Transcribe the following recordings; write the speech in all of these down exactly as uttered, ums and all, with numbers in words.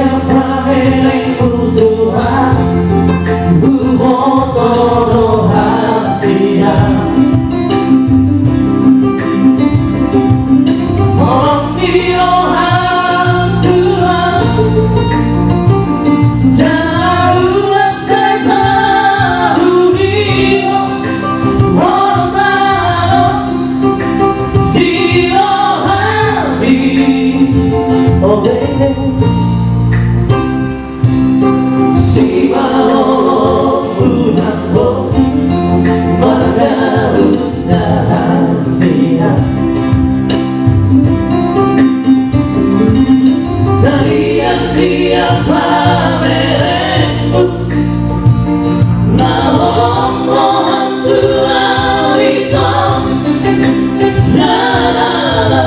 Pamerengku Tuhan, huboto do hasian. Holong ni roham Tuhan, jala ulang sai pauli Ho, holong na ro di rohami. Obe. Simalolong unang ho mangarus na hasian. Tarian sian pamerengku na holong roham tu au ito. Na, na, na, na, na.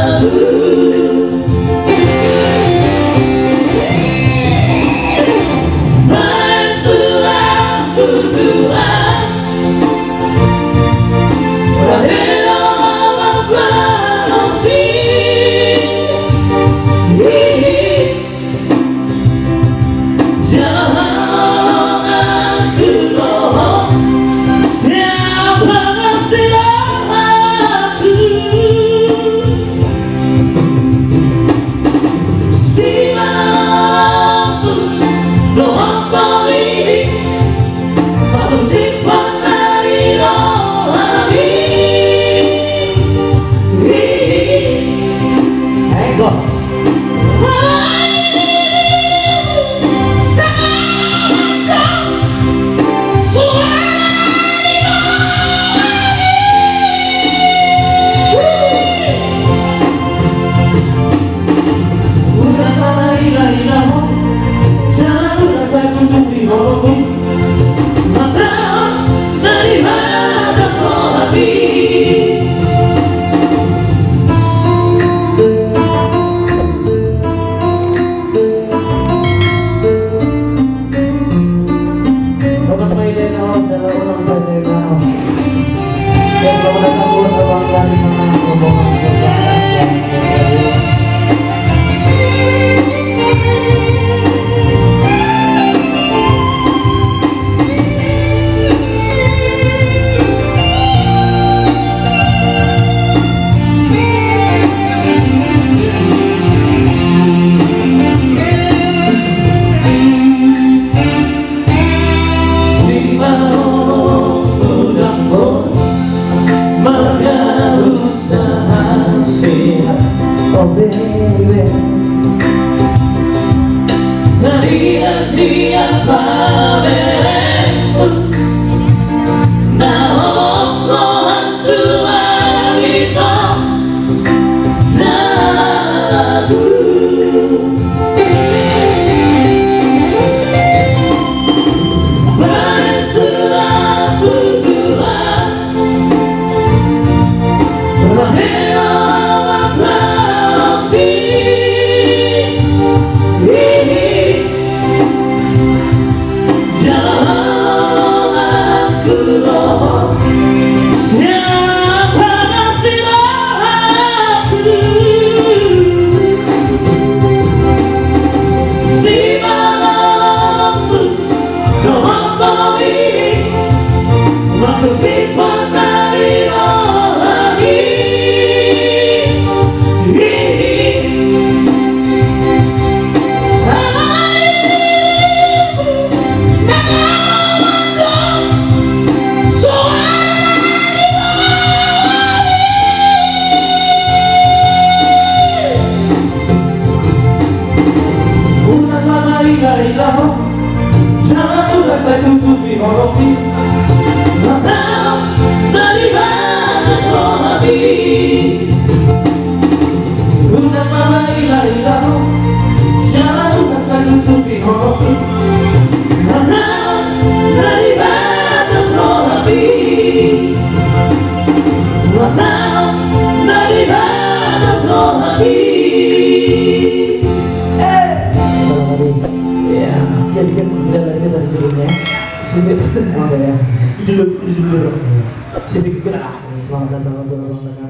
Unang ma marila-rila ho, jala unang sai tutupi holongmi. Martano na di bagas rohami. Unang ma marila-rila ho, jala unang sai tutupi holongmi. Martano na di bagas rohami. Martano na di bagas rohami. Eh. Ya, sedikit berbeda lagi dari judulnya. Sedikit, apa ya? Judul, judul. Sedikit berbeda. Selamat datang untuk Abang Tengah.